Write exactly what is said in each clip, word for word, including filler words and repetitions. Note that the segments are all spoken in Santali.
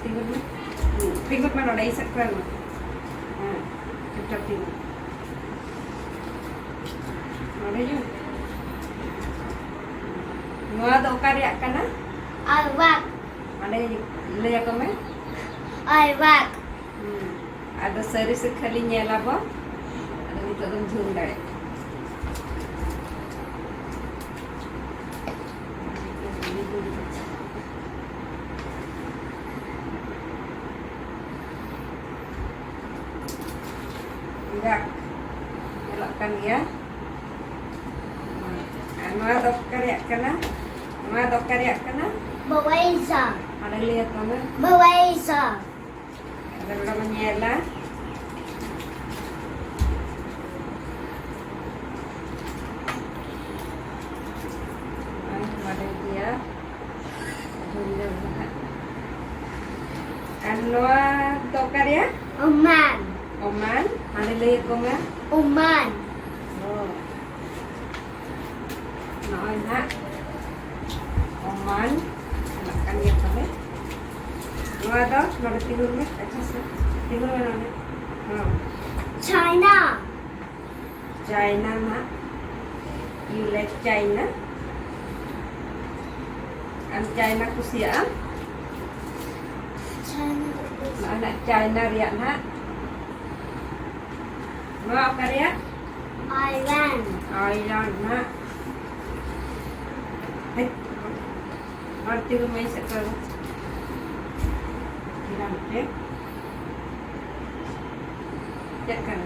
ᱛᱤᱸᱜᱩᱱ ᱢᱮ᱾ ᱦᱩᱸ, ᱛᱤᱸᱜᱩᱱ ᱢᱮ ᱱᱚᱰᱮ, ᱤᱧ ᱥᱮᱫ ᱠᱷᱚᱱ᱾ ᱦᱮᱸ, ᱪᱩᱯᱪᱟᱯ ᱛᱤᱸᱜᱩ᱾ ᱱᱚᱰᱮ ᱜᱮ᱾ ᱱᱚᱣᱟ ᱫᱚ ᱚᱠᱟ ᱨᱮᱭᱟᱜ ᱠᱟᱱᱟ? ᱟᱨᱣᱟᱠ᱾ ᱚᱸᱰᱮ ᱞᱟᱹᱭ ᱟᱠᱚ ᱢᱮ᱾ ᱟᱨᱣᱟᱠ᱾ ᱦᱩᱸ᱾ ᱟᱫᱚ ᱥᱟᱹᱨᱤ ᱥᱮ ᱠᱷᱟᱹᱞᱤ ᱧᱮᱞ ᱟᱵᱚ᱾ ᱟᱫᱚ ᱱᱤᱛᱚᱜ ᱫᱚᱢ ᱡᱷᱩᱢ ᱫᱟᱲᱮᱭᱟᱜᱼᱟ᱾ ᱡᱟᱠ, ᱧᱮᱞᱚᱜ ᱠᱟᱱ ᱜᱮᱭᱟ᱾ ᱟᱨ ᱱᱚᱣᱟ ᱫᱚ ᱚᱠᱟ ᱨᱮᱭᱟᱜ ᱠᱟᱱᱟ? ᱱᱚᱣᱟ ᱫᱚ ᱚᱠᱟ ᱨᱮᱭᱟᱜ ᱠᱟᱱᱟ? ᱵᱟᱵᱟᱭᱤᱥᱟ᱾ ᱚᱸᱰᱮ ᱞᱟᱹᱭ ᱟᱠᱚ ᱢᱮ᱾ ᱵᱟᱵᱟᱭᱤᱥᱟ᱾ ᱟᱫᱚ ᱱᱚᱰᱮ ᱵᱚᱱ ᱧᱮᱞᱟ᱾ ᱱᱚᱜᱼᱚᱭ ᱱᱚᱰᱮ ᱜᱮᱭᱟ᱾ ᱡᱷᱩᱞ ᱡᱷᱩᱞ ᱫᱚ ᱦᱟᱸᱜ᱾ ᱟᱨ ᱱᱚᱣᱟ ᱫᱚ ᱚᱠᱟ ᱨᱮᱭᱟᱜ? ᱳᱢᱟᱱ᱾ ᱳᱢᱟᱱ᱾ ᱦᱟᱸᱰᱮ ᱞᱟᱹᱭ ᱟᱠᱚ ᱢᱮ᱾ ᱳᱢᱟᱱ᱾ ᱚ᱾ ᱱᱚᱜᱼᱚᱭ ᱱᱟᱦᱟᱜ ᱳᱢᱟᱱ ᱪᱟᱞᱟᱜ ᱠᱟᱱ ᱜᱮᱭᱟ ᱛᱟᱞᱮ᱾ ᱱᱚᱣᱟ ᱫᱚ ᱱᱚᱰᱮ ᱛᱤᱸᱜᱩᱱ ᱢᱮ, ᱟᱪᱪᱷᱟ ᱥᱮ, ᱛᱤᱸᱜᱩᱱ ᱢᱮ ᱱᱚᱰᱮ᱾ ᱦᱚᱸ᱾ ᱪᱟᱭᱱᱟ᱾ ᱪᱟᱭᱱᱟ ᱱᱟᱦᱟᱜ, you like China? ᱟᱢ ᱪᱟᱭᱱᱟ ᱠᱩᱥᱤᱭᱟᱜᱼᱟ? ᱪᱟᱭᱱᱟ ᱫᱚ ᱵᱮᱥ᱾ ᱱᱚᱜᱼᱚᱭ ᱱᱟᱦᱟᱜ ᱪᱟᱭᱱᱟ ᱨᱮᱭᱟᱜ ᱱᱟᱦᱟᱜ᱾ ᱱᱚᱣᱟ ᱚᱠᱟ ᱨᱮᱭᱟᱜ? ᱟᱭᱞᱮᱱᱰ᱾ ᱟᱭᱞᱮᱱᱰ ᱱᱟᱦᱟᱜ᱾ ᱦᱮᱡ᱾ ᱟᱨ ᱛᱤᱸᱜᱩ ᱢᱮ ᱥᱮᱫ ᱠᱷᱚᱱ᱾ ᱛᱤᱸᱜᱩ ᱢᱮ᱾ ᱪᱮᱫ ᱠᱟᱱᱟ?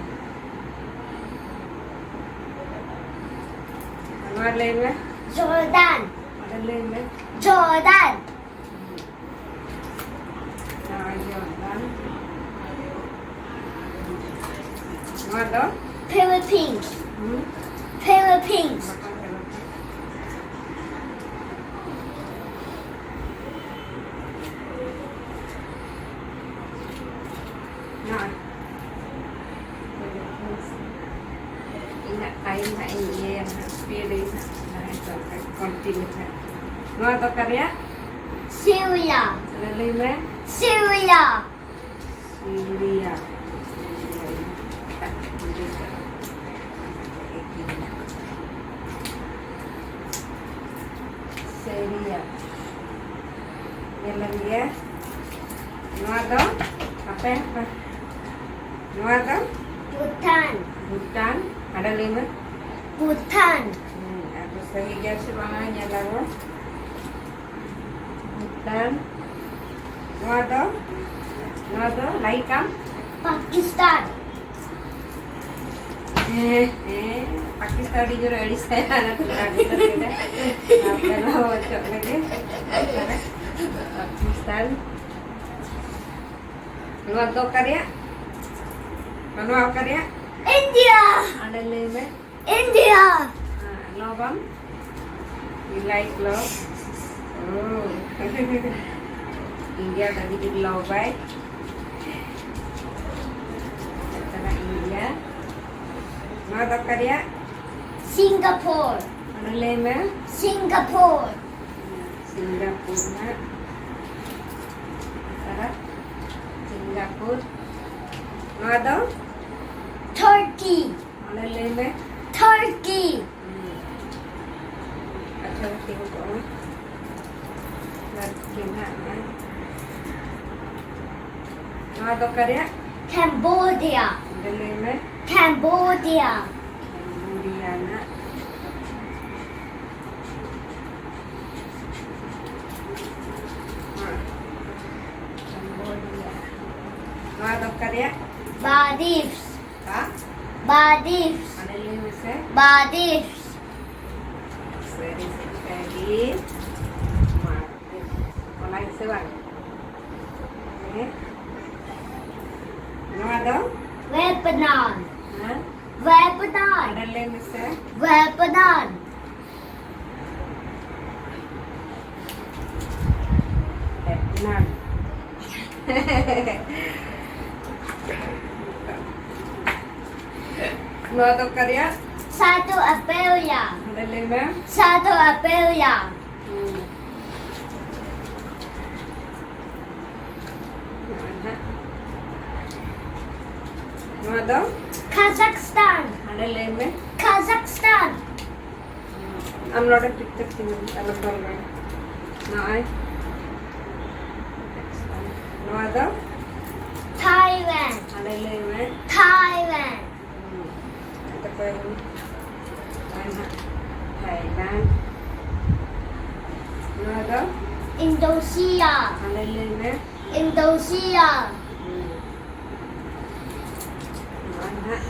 ᱱᱚᱣᱟ ᱞᱟᱹᱭ ᱢᱮ᱾ ᱡᱚᱨᱰᱟᱱ᱾ ᱟᱨ ᱞᱟᱹᱭ ᱢᱮ᱾ ᱡᱚᱨᱰᱟᱱ᱾ ᱱᱚᱣᱟ ᱫᱚ? ᱯᱷᱤᱞᱤᱯᱤᱱᱥ᱾ ᱦᱩᱸ? ᱯᱷᱤᱞᱤᱯᱤᱱᱥ᱾ ᱱᱚᱣᱟ᱾ ᱤᱧᱟᱹᱜ ᱴᱟᱭᱤᱢ ᱦᱟᱸᱜ ᱤᱧ ᱤᱭᱟᱹᱭᱟ ᱦᱟᱸᱜ, ᱯᱮ ᱨᱮ ᱦᱟᱸᱜ, ᱱᱚᱜᱼᱚᱭ ᱛᱚ, ᱠᱚᱱᱴᱤᱱᱤᱭᱩ ᱦᱟᱸᱜ᱾ ᱱᱚᱣᱟ ᱫᱚ ᱚᱠᱟ ᱨᱮᱭᱟᱜ? ᱥᱤᱣᱤᱭᱟ᱾ ᱞᱟᱹᱭ ᱢᱮ᱾ ᱥᱤᱣᱤᱭᱟ᱾ ᱥᱤᱣᱤᱭᱟ᱾ ᱥᱤᱣᱤᱭᱟ᱾ ᱧᱮᱞᱮᱢ ᱜᱮᱭᱟ᱾ ᱱᱚᱣᱟ ᱫᱚ ᱟᱯᱮ, ᱱᱚᱣᱟ ᱫᱚ ᱵᱷᱩᱴᱟᱱ᱾ ᱵᱷᱩᱴᱟᱱ᱾ ᱟᱨ ᱞᱟᱹᱭ ᱢᱮ᱾ ᱵᱷᱩᱴᱟᱱ᱾ ᱦᱩᱸ, ᱟᱫᱚ ᱥᱟᱹᱦᱤ ᱜᱮᱭᱟ ᱥᱮ ᱵᱟᱝᱟ ᱧᱮᱞ ᱟᱵᱚ᱾ ᱵᱷᱩᱴᱟᱱ᱾ ᱱᱚᱣᱟ ᱫᱚ, ᱱᱚᱣᱟ ᱫᱚ ᱞᱟᱹᱭ ᱠᱟᱢ᱾ ᱯᱟᱠᱤᱥᱛᱟᱱ᱾ ᱦᱮᱸ, ᱦᱮᱸ, ᱯᱟᱠᱤᱥᱛᱟᱱ ᱟᱹᱰᱤ ᱡᱳᱨᱮ ᱟᱹᱲᱤᱥ ᱛᱟᱭᱟ, ᱚᱱᱟᱛᱮ ᱵᱟᱭ ᱵᱩᱡᱷᱟᱹᱣ ᱠᱮᱫᱟ᱾ ᱟᱯᱮ ᱱᱚᱣᱟ ᱚᱪᱚᱜ ᱞᱟᱹᱜᱤᱫ᱾ ᱯᱟᱠᱤᱥᱛᱟᱱ᱾ ᱱᱚᱣᱟ ᱫᱚ ᱚᱠᱟ ᱨᱮᱭᱟᱜ? ᱱᱚᱣᱟ ᱚᱠᱟ ᱨᱮᱭᱟᱜ? ᱤᱱᱰᱤᱭᱟ᱾ ᱚᱸᱰᱮ ᱞᱟᱹᱭ ᱢᱮ᱾ ᱤᱱᱰᱤᱭᱟ᱾ ᱦᱮᱸ, ᱞᱚ ᱵᱟᱝ? You like law? Oh. India ᱫᱚ ᱟᱹᱰᱤ ᱡᱳᱨ ᱞᱚ ᱵᱟᱭ᱾ ᱪᱟᱞᱟᱜ ᱤᱱᱰᱤᱭᱟ᱾ ᱱᱚᱣᱟ ᱫᱚ ᱚᱠᱟ ᱨᱮᱭᱟᱜ? ᱥᱤᱝᱜᱟᱯᱩᱨ᱾ ᱚᱱᱟ ᱞᱟᱹᱭ ᱢᱮ᱾ ᱥᱤᱝᱜᱟᱯᱩᱨ᱾ ᱥᱤᱝᱜᱟᱯᱩᱨ ᱦᱟᱸᱜ᱾ ᱟᱨ ᱥᱤᱝᱜᱟᱯᱩᱨ᱾ ᱱᱚᱣᱟ ᱫᱚ? ᱴᱟᱨᱠᱤ᱾ ᱚᱸᱰᱮ ᱞᱟᱹᱭ ᱢᱮ᱾ ᱴᱟᱨᱠᱤ᱾ ᱦᱩᱸ᱾ ᱟᱪᱪᱷᱟ, ᱛᱤᱸᱜᱩ ᱠᱚᱜ ᱢᱮ᱾ ᱴᱟᱨᱠᱤ ᱱᱟᱜ ᱢᱮ᱾ ᱱᱚᱣᱟ ᱫᱚ ᱚᱠᱟ ᱨᱮᱭᱟᱜ? ᱠᱮᱢᱵᱳᱰᱤᱭᱟ᱾ ᱚᱸᱰᱮ ᱞᱟᱹᱭ ᱢᱮ᱾ ᱠᱮᱢᱵᱳᱰᱤᱭᱟ᱾ ᱠᱮᱢᱵᱳᱰᱤᱭᱟ ᱱᱟᱜ᱾ ᱦᱮᱸ᱾ ᱠᱮᱢᱵᱳᱰᱤᱭᱟ᱾ ᱱᱚᱣᱟ ᱫᱚ ᱚᱠᱟ ᱨᱮᱭᱟᱜ? ᱢᱟᱞᱫᱤᱯᱥ᱾ ᱦᱮᱸ? ᱢᱟᱞᱫᱤᱯᱥ᱾ ᱟᱞᱮ ᱞᱟᱹᱭ ᱢᱮᱥᱮ᱾ ᱢᱟᱞᱫᱤᱯᱥ᱾ ᱥᱟᱹᱨᱤ ᱥᱮ ᱥᱟᱹᱨᱤ? ᱢᱟᱞᱫᱤᱯᱥ᱾ ᱚᱱᱟ ᱜᱮᱥᱮ ᱵᱟᱝ? ᱦᱮᱸ? ᱱᱚᱣᱟ ᱫᱚ? ᱞᱮᱵᱟᱱᱚᱱ᱾ ᱦᱮᱸ? ᱞᱮᱵᱟᱱᱚᱱ᱾ ᱟᱨ ᱞᱟᱹᱭ ᱢᱮᱥᱮ᱾ ᱞᱮᱵᱟᱱᱚᱱ᱾ ᱞᱮᱵᱟᱱᱚᱱ᱾ ᱱᱚᱣᱟ ᱫᱚ ᱚᱠᱟ ᱨᱮᱭᱟᱜ? South Africa. ᱚᱸᱰᱮ ᱞᱟᱹᱭ ᱢᱮ᱾ South Africa. ᱦᱩᱸ᱾ ᱱᱚᱣᱟ ᱫᱚ? ᱠᱟᱡᱟᱠᱥᱛᱟᱱ᱾ ᱦᱟᱸᱰᱮ ᱞᱟᱹᱭ ᱢᱮ᱾ ᱠᱟᱡᱟᱠᱥᱛᱟᱱ᱾ ᱟᱢ ᱱᱚᱰᱮ ᱴᱤᱠ ᱴᱟᱠ ᱛᱤᱸᱜᱩ ᱢᱮ, ᱟᱞᱚᱢ ᱫᱚᱞ ᱵᱟᱲᱟᱭᱟ᱾ ᱱᱚᱜᱼᱚᱭ᱾ ᱱᱚᱣᱟ ᱫᱚ? ᱛᱷᱟᱭᱞᱮᱱᱰ᱾ ᱦᱟᱸᱰᱮ ᱞᱟᱹᱭ ᱢᱮ᱾ ᱛᱷᱟᱭᱞᱮᱱᱰ᱾ ᱦᱩᱸ᱾ ᱟᱫᱚ ᱚᱠᱚᱭ ᱦᱩᱭ? ᱱᱚᱜᱼᱚᱭ ᱱᱟᱦᱟᱜ ᱛᱷᱟᱭᱞᱮᱱᱰ᱾ ᱱᱚᱣᱟ ᱫᱚ? ᱤᱱᱫᱳᱱᱮᱥᱤᱭᱟ᱾ ᱦᱟᱸᱰᱮ ᱞᱟᱹᱭ ᱢᱮ᱾ ᱤᱱᱫᱳᱱᱮᱥᱤᱭᱟ᱾ ᱦᱩᱸ᱾ ᱱᱚᱣᱟ ᱱᱟᱦᱟᱜ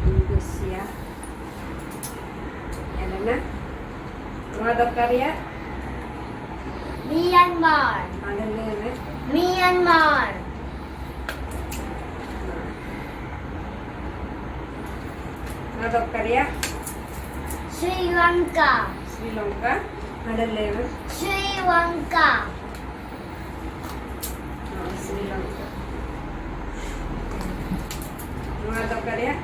ᱤᱱᱫᱳᱱᱮᱥᱤᱭᱟ᱾ ᱧᱮᱞ ᱮᱱᱟ? ᱱᱚᱣᱟ ᱫᱚ ᱚᱠᱟ ᱨᱮᱭᱟᱜ? ᱢᱤᱭᱟᱱᱢᱟᱨ᱾ ᱦᱟᱸᱰᱮ ᱞᱟᱹᱭ ᱢᱮ᱾ ᱢᱤᱭᱟᱱᱢᱟᱨ᱾ ᱱᱚᱣᱟ ᱫᱚ ᱚᱠᱟ ᱨᱮᱭᱟᱜ? ᱥᱨᱤᱞᱚᱝᱠᱟ᱾ ᱥᱨᱤᱞᱚᱝᱠᱟ᱾ ᱦᱟᱸᱰᱮ ᱞᱟᱹᱭ ᱢᱮ᱾ ᱥᱨᱤᱞᱚᱝᱠᱟ᱾ ᱦᱚᱸ, ᱥᱨᱤᱞᱚᱝᱠᱟ᱾ ᱱᱚᱣᱟ ᱫᱚ ᱚᱠᱟ ᱨᱮᱭᱟᱜ?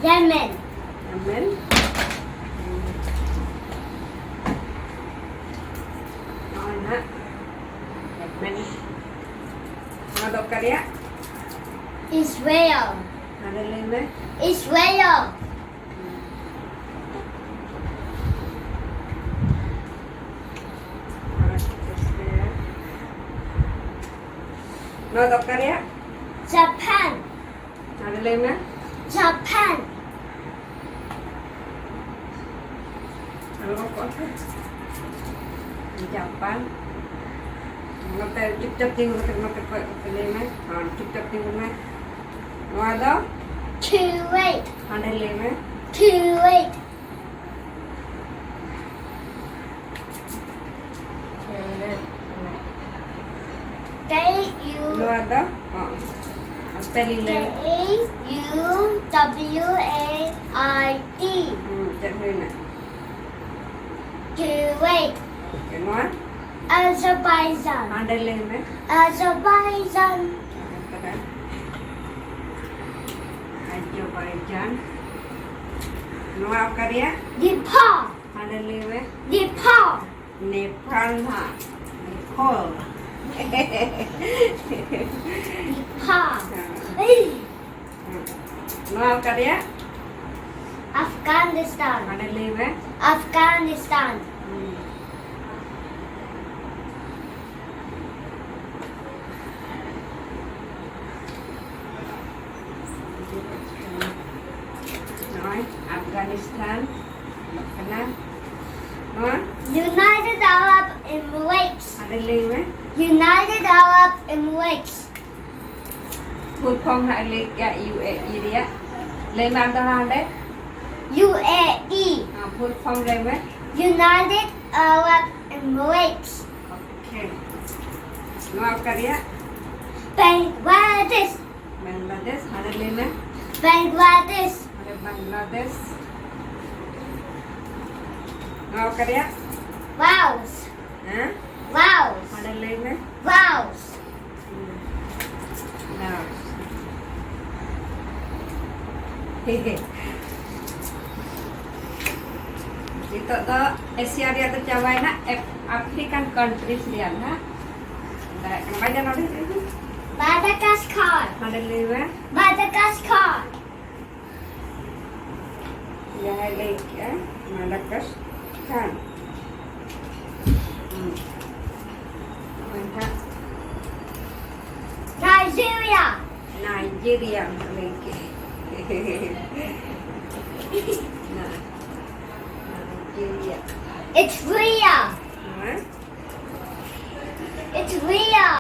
ᱭᱮᱢᱮᱱ᱾ ᱭᱮᱢᱮᱱ᱾ ᱱᱚᱜᱼᱚᱭ ᱱᱟᱦᱟᱜ ᱭᱮᱢᱮᱱ᱾ ᱱᱚᱣᱟ ᱫᱚ ᱚᱠᱟ ᱨᱮᱭᱟᱜ? ᱤᱥᱨᱮᱞ᱾ ᱦᱟᱸᱰᱮ ᱞᱟᱹᱭ ᱢᱮ᱾ ᱤᱥᱨᱮᱞ᱾ ᱱᱚᱣᱟ ᱫᱚ ᱚᱠᱟ ᱨᱮᱭᱟᱜ? ᱡᱟᱯᱟᱱ᱾ ᱟᱨ ᱞᱟᱹᱭ ᱢᱮ᱾ ᱡᱟᱯᱟᱱ᱾ ᱟᱨ ᱚᱠᱟ ᱠᱚ? ᱡᱟᱯᱟᱱ᱾ ᱱᱚᱛᱮ ᱪᱩᱯᱪᱟᱯ ᱛᱤᱸᱜᱩ ᱠᱟᱛᱮ ᱱᱚᱛᱮ ᱠᱚᱭᱚᱜ ᱠᱟᱛᱮ ᱞᱟᱹᱭ ᱢᱮ᱾ ᱦᱚᱸ, ᱪᱩᱯᱪᱟᱯ ᱛᱤᱸᱜᱩ ᱢᱮ᱾ ᱱᱚᱣᱟ ᱫᱚ? ᱠᱩᱣᱮᱛ᱾ ᱦᱟᱸᱰᱮ ᱞᱟᱹᱭ ᱢᱮ᱾ ᱠᱩᱣᱮᱛ᱾ ᱠᱩᱣᱮᱛ᱾ ᱱᱚᱣᱟ ᱫᱚ? ᱦᱚᱸ᱾ ᱥᱯᱮᱞᱤᱝ ᱞᱟᱹᱭ ᱢᱮ᱾ K U W A I T. ᱦᱩᱸ, ᱪᱮᱫ ᱦᱩᱭᱱᱟ? ᱠᱩᱣᱮᱛ᱾ ᱱᱚᱣᱟ? ᱟᱡᱟᱨᱵᱟᱭᱡᱟᱱ᱾ ᱦᱟᱸᱰᱮ ᱞᱟᱹᱭ ᱢᱮ᱾ ᱟᱡᱟᱨᱵᱟᱭᱡᱟᱱ᱾ ᱟᱡᱟᱨᱵᱟᱭᱡᱟᱱ᱾ ᱱᱚᱣᱟ ᱚᱠᱟ ᱨᱮᱭᱟᱜ? ᱱᱮᱯᱟᱞ᱾ ᱦᱟᱸᱰᱮ ᱞᱟᱹᱭ ᱢᱮ᱾ ᱱᱮᱯᱟᱞ᱾ ᱱᱮᱯᱟᱞ ᱱᱟᱦᱟᱜ᱾ ᱱᱮᱯᱟᱞ᱾ ᱦᱮᱸ᱾ ᱱᱚᱣᱟ ᱚᱠᱟ ᱨᱮᱭᱟᱜ? ᱟᱯᱷᱜᱟᱱᱤᱥᱛᱟᱱ᱾ ᱢᱟᱱᱮ ᱞᱟᱹᱭ ᱢᱮ᱾ ᱟᱯᱷᱜᱟᱱᱤᱥᱛᱟᱱ᱾ ᱦᱩᱸ᱾ ᱱᱚᱜᱼᱚᱭ ᱟᱯᱷᱜᱟᱱᱤᱥᱛᱟᱱ ᱧᱮᱞᱚᱜ ᱠᱟᱱᱟ᱾ ᱱᱚᱣᱟ? United Arab Emirates᱾ ᱢᱟᱱᱮ ᱞᱟᱹᱭ ᱢᱮ᱾ United Arab Emirates᱾ Full form ᱦᱟᱸᱜ ᱞᱟᱹᱭ ᱠᱮᱜᱼᱟ ᱤᱭᱩ ᱮ ᱤ ᱨᱮᱭᱟᱜ᱾ ᱞᱟᱹᱭ ᱢᱮ ᱟᱨ ᱫᱚᱦᱲᱟ ᱚᱸᱰᱮ᱾ U A E. ᱦᱮᱸ, full form ᱞᱟᱹᱭ ᱢᱮ᱾ United Arab Emirates᱾ Okay᱾ ᱱᱚᱣᱟ ᱚᱠᱟ ᱨᱮᱭᱟᱜ? ᱵᱟᱝᱞᱟᱫᱮᱥ᱾ ᱵᱟᱝᱞᱟᱫᱮᱥ᱾ ᱦᱟᱸᱰᱮ ᱞᱟᱹᱭ ᱢᱮ᱾ ᱵᱟᱝᱞᱟᱫᱮᱥ᱾ ᱦᱟᱸᱰᱮ ᱵᱟᱝᱞᱟᱫᱮᱥ᱾ ᱱᱚᱣᱟ ᱚᱠᱟ ᱨᱮᱭᱟᱜ? ᱞᱟᱣᱥ᱾ ᱦᱮᱸ? ᱞᱟᱣᱥ᱾ ᱦᱟᱸᱰᱮ ᱞᱟᱹᱭ ᱢᱮ᱾ ᱞᱟᱣᱥ᱾ ᱦᱩᱸ᱾ ᱞᱟᱣᱥ᱾ ᱱᱤᱛᱚᱜ ᱫᱚ ᱮᱥᱤᱭᱟ ᱨᱮᱭᱟᱜ ᱫᱚ ᱪᱟᱵᱟᱭᱮᱱᱟ, ᱮᱯ-, ᱟᱯᱷᱨᱤᱠᱟᱱ countries ᱨᱮᱭᱟᱜ ᱱᱟᱦᱟᱜ᱾ ᱫᱟᱲᱮᱭᱟᱜ ᱠᱟᱱᱟ, ᱵᱟᱭ ᱜᱟᱱᱚᱜ ᱞᱟᱹᱭ ᱢᱮ᱾ ᱢᱟᱫᱟᱜᱟᱥᱠᱟᱨ᱾ ᱦᱟᱸᱰᱮ ᱞᱟᱹᱭ ᱢᱮ᱾ ᱢᱟᱫᱟᱜᱟᱥᱠᱟᱨ᱾ ᱡᱟᱦᱟᱸᱭ ᱞᱟᱹᱭ ᱠᱮᱜᱼᱟ, ᱢᱟᱫᱟᱜᱟᱥᱠᱟᱨ᱾ ᱦᱩᱸ᱾ ᱱᱚᱜᱼᱚᱭ ᱱᱟᱦᱟᱜ᱾ ᱱᱟᱭᱡᱮᱨᱤᱭᱟ᱾ ᱱᱟᱭᱡᱮᱨᱤᱭᱟ ᱞᱟᱹᱭ ᱠᱮᱜᱼᱟ᱾ ᱱᱟ-, ᱱᱟᱭᱡᱮᱨᱤᱭᱟ᱾ It's real. ᱦᱮᱸ? It's real.